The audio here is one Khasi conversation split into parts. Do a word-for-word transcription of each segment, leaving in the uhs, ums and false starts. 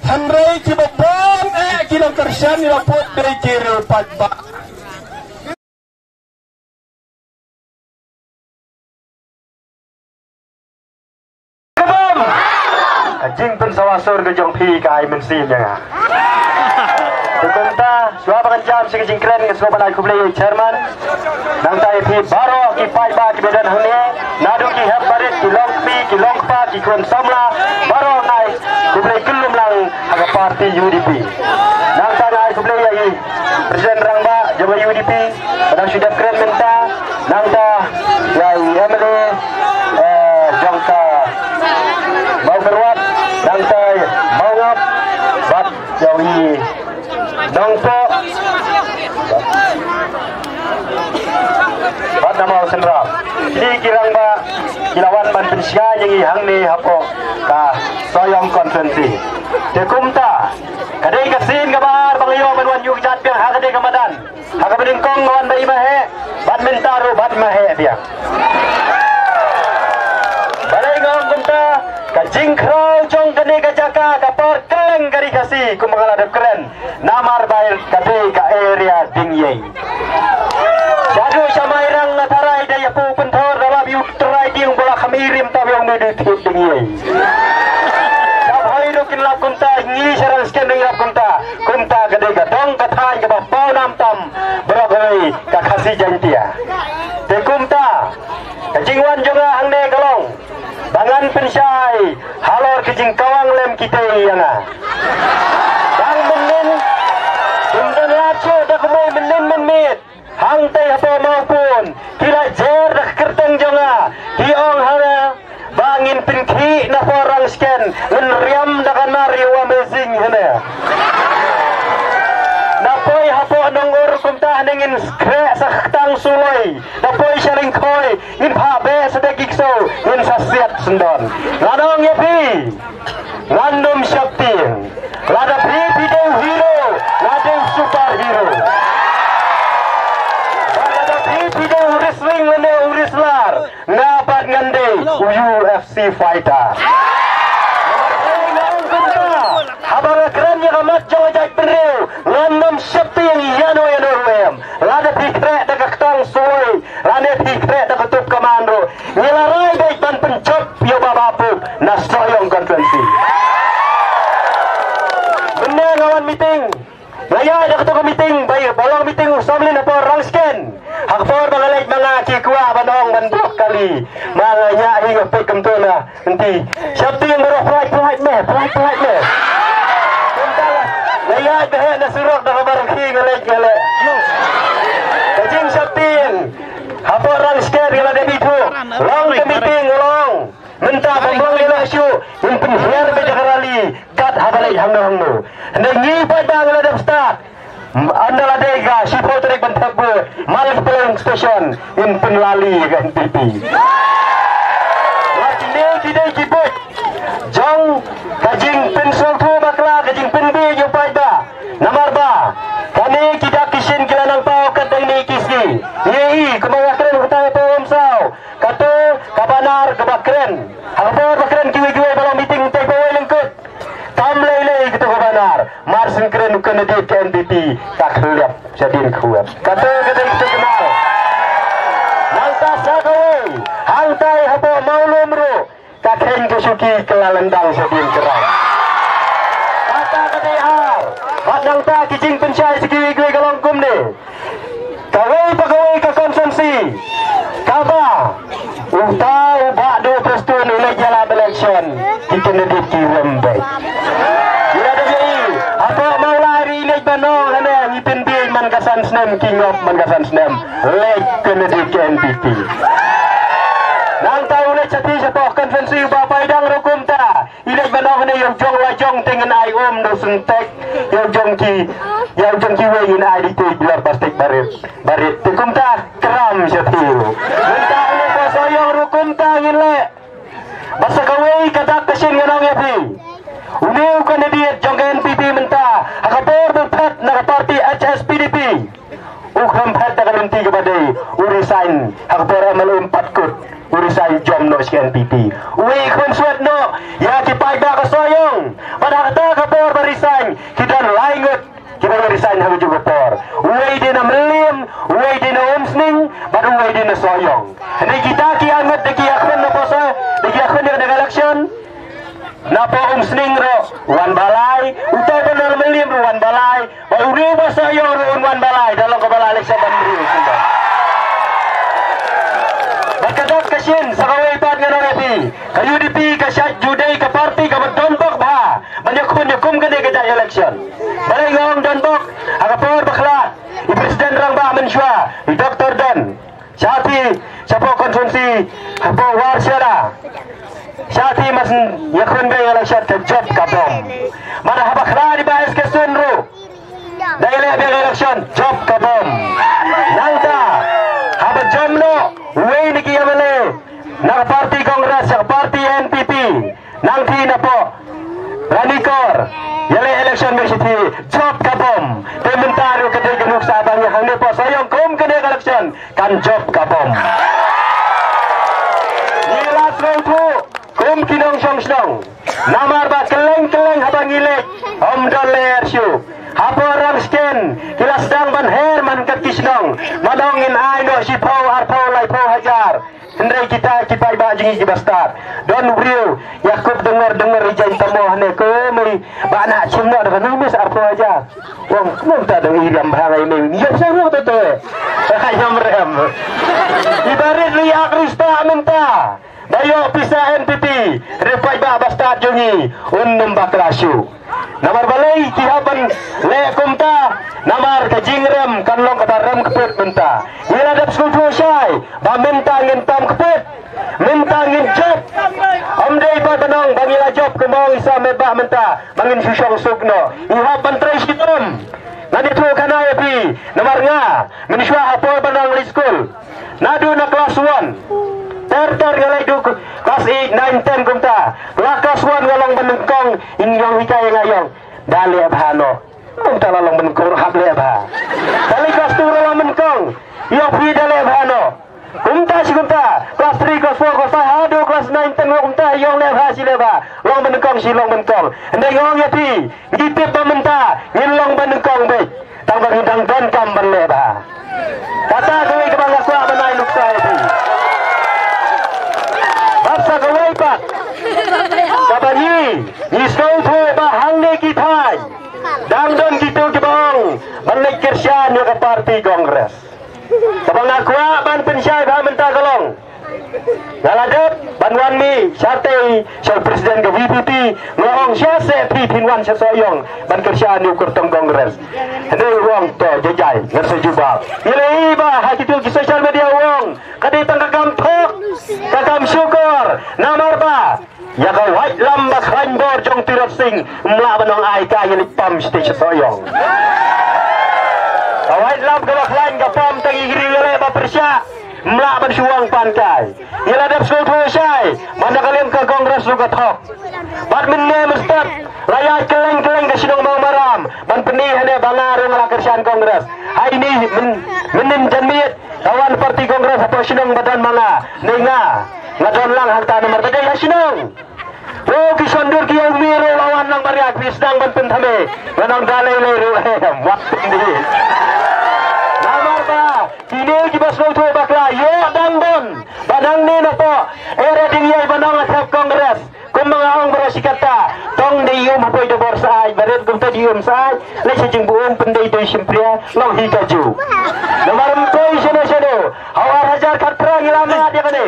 Hynrei kiba bun eh ki nongkyrshan ïa la pud dei ki riew paidbah. Ka bym. Ka jingpynsawa sur ka jong phi ka ai mynsiem ïa nga. Te kumta, shuwa ba ngan jam sha ka jingkren, nga sngewbha ban ai khublei ïa i chairman. Nangta ïa phi baroh ki paidbah kiba don hangne, naduh ki hep barit, ki longkmie, ki longkpa, ki khun samla, baroh nga ai khublei khyllem lang ha ka party U D P. Nangta nga ai khublei ïa i President Rangbah jong ka U D P, ba dang shu dep kren mynta, nangta ïa i M L A, eh, jong ka Mawkyrwat, nangta Mawngap, bad ïa i Nongpoh, bad na Mawsynram. Kine ki rangbah ki la wan ban pynshai ïa ngi hangne hapoh ka Sohiong constituency. Te kumta, ka dei ka sien kaba ar ba nga ïoh ban wan ïuh kjat biang ha kane ka madan. Ha kaba nyngkong nga wan bad i Maheh, bad mynta ruh bad i Maheh biang. Balei nga ong kumta? Ka jingkhraw jong kane ka jaka ka por kylleng ka Ri Khasi kumba nga la dep kren. Namar ba ka dei ka area diengïei. Shaduh sha Mairang nga tharai da ïa pu pynthor da lap ïa u trai dieng ba la kham i rim taw ïa u ne dei thied diengïei. Sha Bhoi ruh kin lap kumta, ngi sha Rangshken ruh ngi lap kumta. Kumta ka dei ka dong ka thaiñ kaba paw nam tam baroh kawei ka Khasi Jaiñtia. Te kumta ka jingwan jong nga hangne ka long ba ngan pynshai halor ka jingkawang lem kitei ïa nga. Dang mynnin, ym don lad shuh da kumwei mynnin mynmiet. Hangtei hapoh Mawphun ki la jer da ka kyrteng jong nga, ki ong ha nga ba ngin pynkhih na Rangshken, ngin riam da ka nar ïa u Amazing hane. Na poi hapoh Nongur kumta hane ngin khreh sa ka ktang suloi, na poi sha Lyngkhoi ngin phah beh sa da ki ksew, ngin sa siat syndon. Ngan ong ïa phi, ngan ym sheptieng. Lada phi phi dei u hero, nga dei u superhero. Bad lada phi phi dei u wrestling lane u wrestler, nga pat ngan dei u U F C fighter. Namar phi nga ong kumta, haba nga kren ïa ka mat jong ka jaitbynriew, ngan ym sheptieng ïano ïano ruh em. Lada phi khreh da ka ktang soi, lane phi khreh da ka tup kaman ruh, ngi la rai beit ban pynjop ïa u Bah Bah Pop na Sohiong constituency. Mynne nga wan meeting, nga ïaid da kato ka meeting, ba ïa ba long meeting u samlin hapoh Rangshken. Ha ka por ba nga leit ma nga ki kwah ban ong ban buh kali, ma nga ñiah hi nga peit kumto na. Nti, sheptieng baroh, pynlait pynlait me, pynlait pynlait me. Kumta la, la ïaid beit na surok da kaba rkhie nga leit nga leit. Ka jingsheptieng hapoh Rangshken ka la dep ithuh. Long ka meeting long. Mynta ba long ïa la shu, ngin pynhiar beit da ka rally kat haba leit hangno hangno. Hynrei ngi paidbah ngi la dep start. Ynda la dei ka shiphew tarik ban thep vote, man la ki polling station, ngin pynlali ïa ka N P P. Wat kine ki dei ki buit jong ka jingpynsngewthuh bakla, ka jingpynbiej ïa u paidbah. Namar ba kane ki dak ki shin ki la nang paw katne ki sngi. Ngi i kumba nga kren hangtai hapoh Umsaw, kato ka banar kaba kren. Ha ka por ba kren kiwei kiwei ba long meeting, te ba wei lyngkut. Tam lei lei kato ka banar, mar syn kren u candidate ka N P P, ka khlieh shadien khwet. Kato ka dei kato ka banar. Nangta sa kawei, hangtai hapoh Mawlum ruh, ka kheiñ ka shuki ka la lyndang shadien khynraw. Kata ka dei ar, bad nangta ki jingpynshai sa kiwei kiwei ka long kumne. Kawei pa kawei ka constituency kaba uta u Bah Doh Prestone u leit ïalap election, ki candidate ki rem beit. Ïa da jai hapoh Mawlai ri leit ban ong hane ngi pynbiej man ka san snem, ki ngop man ka san snem, leit candidate ka N P P. Nangta u leit sha phi shapoh constituency u Bah Paidang ruh kumta. I leit ban ong ne ïa u jong la jong te ngin ai um da u syntek. Ïa u jong ki, ïa u jong kiwei ngin ai dei te bilor plastik barit. Barit te kumta kram sha phi ruh. Mynta ne pa Sohiong ruh kumta ngin leh. Bad sa kawei ka dak ka shin ngan ong ïa phi. Une u candidate jong ka N P P mynta ha ka por ba u phet na ka party H S P D P. U khlem phet da ka lynti kaba dei, u resign ha ka por M L A ym pat kut, u resign jom noh sha ka N P P. U ïakhun swet noh ïa ki paidbah ka Sohiong. Bad ha Kata ka por ba resign, ki don lai ngut kiba resign ha kajuh ka por. Uwei dei na Mylliem, uwei dei na Umsning, bad uwei dei na Sohiong. Hynrei kita ki arngut da ki ïakhun na posa, da ki ïakhun ïa ka election. Na poh Umsning ruh wan balai, utai ba na Mylliem ruh wan balai, ba u riew ba Sohiong ruh un wan balai, da long ka balai election ban riew kumba. Bad ka dok ka shin, sa kawei pat ngan ong ïa phi. Ka U D P ka shait ju dei ka party kaba don bok bha ban ïakhun ïa kum kane ka jait election. Balei nga ong don bok? Ha ka por ba khlad, i President Rangbah mynshuwa, i Doctor Don, sha phi, shapoh constituency, hapoh Warshera, sha phi mas ïakhun beit election ka jop ka bom. Mada haba khlad i Bah S K Sun ruh, da ïaleh beit election, jop ka bom. Nangta, haba jop noh uwei na ki M L A na ka party Congress, na ka party N P P, nangta na poh Ranikor, ïaleh election beit shithi, jop ka bom. Te mynta ruh ka dei ka nuksa ba ngi hangne poh Sohiong kum kane ka election kan jop ka bom. Ngi la sngewthuh kum ki nongshong shnong. Namar ba kylleng kylleng haba ngi leit, ym don lyer shuh. Hapoh Rangshken ki la sdang ban her man kat ki shnong, man ong ngin ai noh shiphew, arphew, laiphew hajar. Hynrei kita ki paidbah jong ngi kiba stad, don u briew ïa kup dengor dengor ïa jaiñ tamo hane, ko mei ba na chim noh da ka nang mes arphew hajar. Wang kumta dong i riam bha ngai mei, ïa sa ruh to to. Ka ïam rem. I barit li ak rista mynta. Ba ïoh pisa N P P, re paidbah ba stad jong ngi, un nym bakla shuh. Namar balei ki hap ban leh kumta, namar ka jingrem kan long kaba rem kput mynta. Ngi la dep sngewthuh shai ba mynta ngin tam kput, mynta ngin jop. Ym dei ba ban ong ba ngi la jop, kumba ong i Samet Bah mynta, ba ngin shu shong suk noh. Ngi hap ban trei shitom. Ngan ïathuh khana ïa phi, namar nga mynshuwa ha por ba nga nang leit skul, naduh na klas one ter ter nga leit duh klas eight, nine, ten kumta. La klas one nga long ba nyngkong, in ïong hikai ïa nga, ïong, da leh bha noh. Kumta la long ba nyngkong, hap leh bha. Kali klas two la long ba nyngkong, ïong, phi da leh bha noh. Kumta shi kumta, klas three, klas four, klas five, haduh klas nine, ten, kumta, ïong leh bha shi leh bha. Long ba nyngkong shi long ba nyngkong. Hynrei nga ong ïa phi, ngi tip ba mynta ngin long ba nyngkong beit, tang ba ngi dang donkam ban leh bha. Kata kawei kaba nga kwah ban ai nuksa ïa phi. Bad sa kawei pat, kaba ngi, ngi sngewthuh ba hangne ki thaiñ dang don kito kiba ong ban leit kyrshan ïa ka party Congress. Kaba nga kwah ban pynshai bha mynta ka long, nga la dep ban wan mih shatei sha u president ka V P P, nga ong sha se phi phin wan sha Sohiong ban kyrshan ïa u kyrtong Congress. Hynrei u ong to jai jai, ngan sa jubab. Ngi la ïohi ba ha kito ki social media u ong ka dei tang ka kam thok, ka kam shukor, namar ba ïa ka waitlam ba khlaiñ bor jong Tirot Sing, ym lah ban ong ai ka ïa leit pam shatei sha Sohiong. Ka waitlam kaba khlaiñ ka pam tang ïa ki riew ïaleh ba pyrshah, ym lah ban shu ong pan kai. Ngi la dep sngewthuh shai ba na ka liang ka Congress ruh ka thok. Bad mynne mynstep la ïaid kylleng kylleng ka shnong Mawmaram ban pyni hangne ba nga ruh nga la kyrshan Congress. Ha ine myn, mynnin janmiet ka wan party Congress hapoh shnong ba don ma nga, ne nga, nga don lang hangta namar ba dei ha shnong. Wow, ki shondur ki ïa u Mi ruh la wan lang baria, ki sdang ban pynthame. Nga nang da lei lei ruh, eh, wat pynthame. Namar ba kine kiba sngewthuh bakla, ïoh dang don ba nangne na poh Area Dieng Ïai ba nang la thep Congress. Kumba nga ong baroh shi katta, tang dei um ha poi da bor sa ai, barit kumta dei um sa ai. Lei sha jingbuh um pyndei dei shim pria, long hi kajuh. Namar ym poi shano shano. Ha u ar hajar khatphra ngi la mad ïa kane.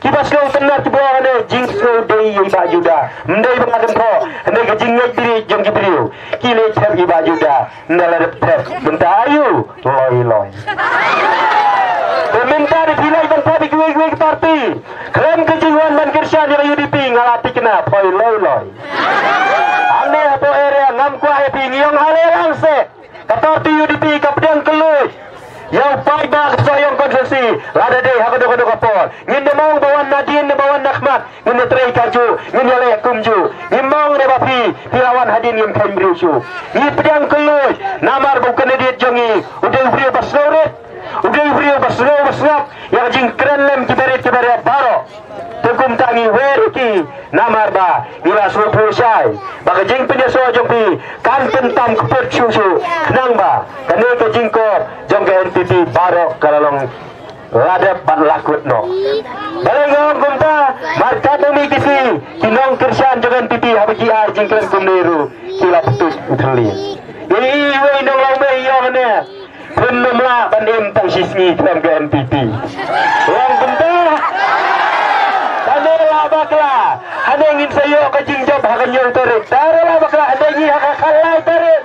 Kiba sngewtynnat kiba ong ne jingsngew dei ïa i Bah Judah. Ym dei ba nga kynphoh, hynrei ka jingngeit bieit jong ki briew. Ki leit thep i Bah Judah, ynda la dep thep mynta aïu? Loi loi. Te mynta da phi leit ban thep ïa kiwei kiwei ki party, khlem ka jingwan ban kyrshan ïa ka U D P, nga la thikna phoi loi loi. Hangne hapoh area ngam kwah ïa phi, ngi ong ale lang se. Ka party U D P ka pdiang kylluid ïa u paidbah ka Sohiong constituency lada dei ha kano kano ka por. Ngin ym ong ba wan nadien ne ba wan nakhmat ngin ïatrei kajuh, ngin ïaleh kumjuh. Ngim ong ne ba phi, phi la wan hadien ngim kheiñ briew shuh. Ngi pdiang kylluid namar ba u candidate jong ngi u dei u briew ba sngewrit, u dei u briew ba sngew ba sngap ïa ka jingkren lem kiba rit kiba rit baroh. Te kumta ngi wer ïa ki namar ba ngi la sngewthuh shai ba ka jingpynïasoh jong phi kan pyntam kput shuh shuh, khnang ba kane ka jingkor jong ka N P P baroh ka la long la dep bad la kut noh. Balei nga ong kumta? Namar katba mih ki sngi ki nongkyrshan jong N P P haba ki ai jingkren kumne ruh ki la pyntuid u thylliej. Ïa i iwei i nonglawmei i ong ne, phin nym lah ban im tang shi sngi khlem ka N P P. Long kumta? Tang la bakla, hangne ngin sa ïoh ka jingjop ha ka hynñiew tarik. Tang la bakla, hangne ngi ha ka khatlai tarik.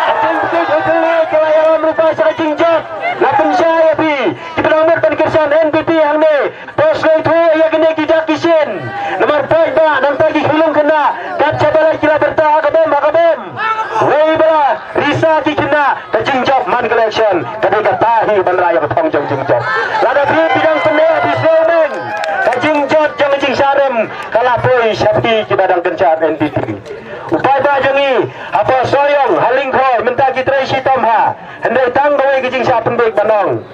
Ka jingpyntuid u thylliej ka la ïalam lypa sha ka jingjop. La pynshai ïa phi kiba nang mut ban kyrshan N P P hangne. To sngewthuh ïa kine ki dak ki shin. Namar paidbah nangta ki khyllung khynnah kat shaba la ki la byrta ha ka bom ha ka bom. Wei ba la risa ki khynnah, ka jingjop man ka election ka dei kata hi ban rah ïa ka thong jong jingjop. Lada phi phi dang pyneh phi sngewbha, ka jingjop jong ka jingshah rem ka la poi sha phi kiba dang kyrshan N P P. U paidbah jong ngi hapoh Sohiong, ha Lyngkhoi mynta ki trei shitom bha. Hynrei tang kawei ka jingshah pynbeit ban ong.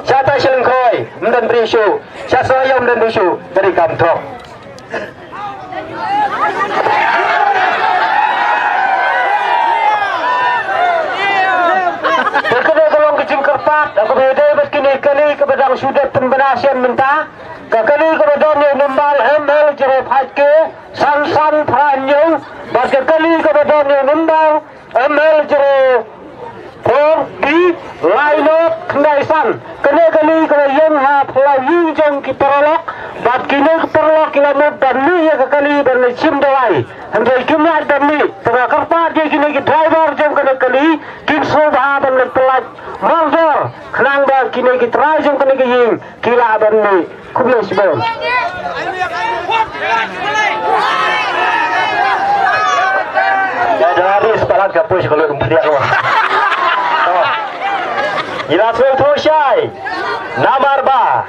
Sha tai sha Lyngkhoi ym don briew shuh, sha Sohiong ym don briew shuh, ka dei kam thok. Te kane ka long ka jingkyrpad, ha kaba ïadei bad kine ki kali kiba dang shu dep pynbna shen mynta. Ka kali kaba don ïa u number M L zero five K san san phra hynñiew, bad ka kali kaba don ïa u number M L zero four B lai nod khyndai san. Kane ka kali ka la ïeng ha phyllaw ïing jong ki paralok, bad kine ki paralok ki la mut ban mih ïa ka kali ban leit shim dawai. Hynrei kim lah ban mih, te nga kyrpad ïa kine ki driver jong kane ka kali, kin sngewbha ban leit pyllait mardor, khnang ba kine ki trai jong kane ka ïing ki lah ban mih. Khublei shibun. Ya, jangan ris palat ka push kalau umphriak wah. Ila sel tu shai. Namar ba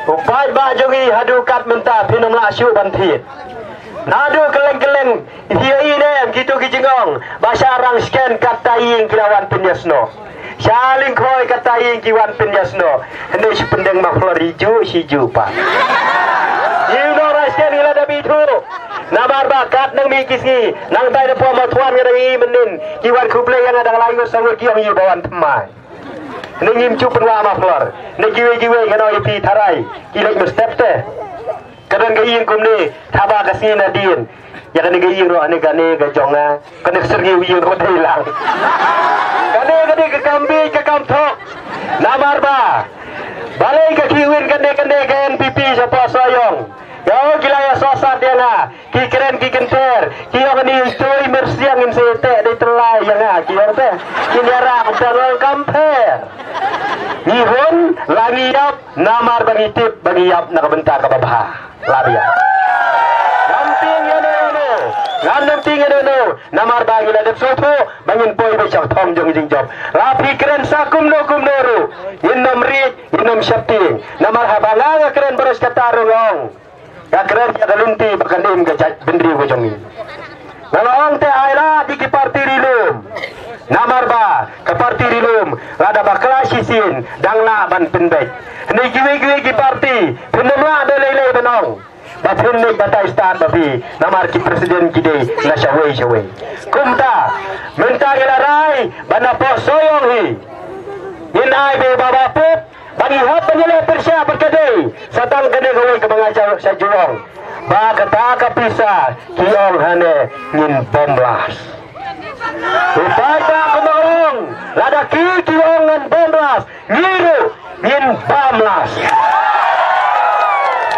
u paidbah jong ngi haduh kat mynta phin ym lah shuh ban thied. Naduh kylleng kylleng ïa i ne em kito ki jingong ba sha Rangshken katta ïing ki la wan pynïasnoh. Sha Lyngkhoi katta ïing ki wan pynïasnoh. Hynrei shi pyndeng Mawkhlor i juh shi juh pat. Ïa u nong Rangshken ngi la dep ithuh. Namar ba kat nang mih ki sngi, nangtai na pdeng Mawthuan nga dang i mynnin, ki wan khublei ïa nga dang lai ngut saw ngut ki ong ïa u ba wan thymmai. Hynrei ngim ju pynwah Mawkhlor. Ne kiwei kiwei nga ong ïa phi tharai ki leit mynstep te. Ka don ka ïing kumne, thaba ka sngi nadien. Ïa kane ka ïing ruh, ne kane ka jong nga, kane ka syrngiew ïing ruh dei lang. Kane, kane ka kam bieit, ka kam thok. Namar ba balei ka khih win kane, kane ka N P P shapoh Sohiong. Ïa, ki la ïa sohsat ïa nga, ki kren ki kynter, ki ong kane i Tui Myrsiang in sa ïa teh dei tyllai ïa nga, ki ong te. Kin ïa rah kumta ruh kam pher. Ngi hun, la ngi ïap, namar ba ngi tip ba ngi ïap na ka bynta kaba bha. La biang. Ngam tieng ïa no ïa no. Ngam tieng ïa no ïa no. Namar ba ngi la dep sngewthuh ba ngin poi beit sha ka thong jong ka jingjop. La phi kren sa kumno kumno ruh, ngin nym riej, ngin nym sheptieng. Namar haba nga nga kren baroh kata ruh nga ong, nga kren ïa ka lynti ba kan im ka jaitbynriew ka jong ngi. Nga la ong te ai lad ïa ki parti ri lum. Namar ba ka parti ri lum lada bakla shisien dang lah ban pynbeit. Hynrei kiwei kiwei ki parti phin nym lah da lei lei ban ong ba phin leit batai stad ba phi, namar ki president ki dei na shawei shawei. Kumta mynta ngi la rai ba napoh Sohiong hi ngin ai beit ba ba pup. Ba ngi hap ban ïaleh pyrshah bad ka dei sa tang kane kawei kaba nga ju, sa ju ong ba kata ka pisa ki ong hangne ngin bomb blast. U paidbah kumba ong, lada ki ki ong ngan bomb blast, ngi ruh ngin bomb blast.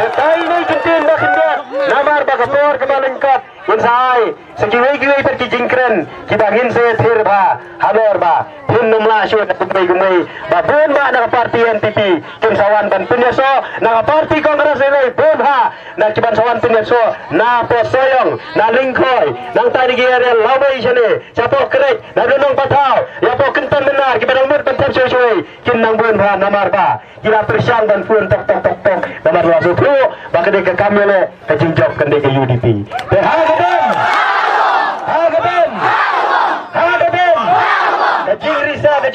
Te tai ne kyntien ba khyndiat namar ba ka por kaba lyngkot ngin sa ai sa kiwei kiwei pat ki jingkren kiba ngin sa ïathir bha halor ba phin nym lah shuh na kumwei kumwei, ba bun bah na ka parti N P P kin sa wan ban pynïasoh, na ka parti Congress lei lei bun bah na kiban sa wan pynïasoh napoh Sohiong, na Lyngkhoi, nangta na ki area lawei shane, shapoh Krek, na Nongpathaw, ïapoh Kynton Mynar, kiba dang mut ban thep shuh shuh, kin nang bun bah namar ba ki la pyrshang ban phone tok tok tok tok. Namar la shu phuh ba ka dei ka kam ïaleh ka jingjop kan dei ka U D P. Te ha ka dang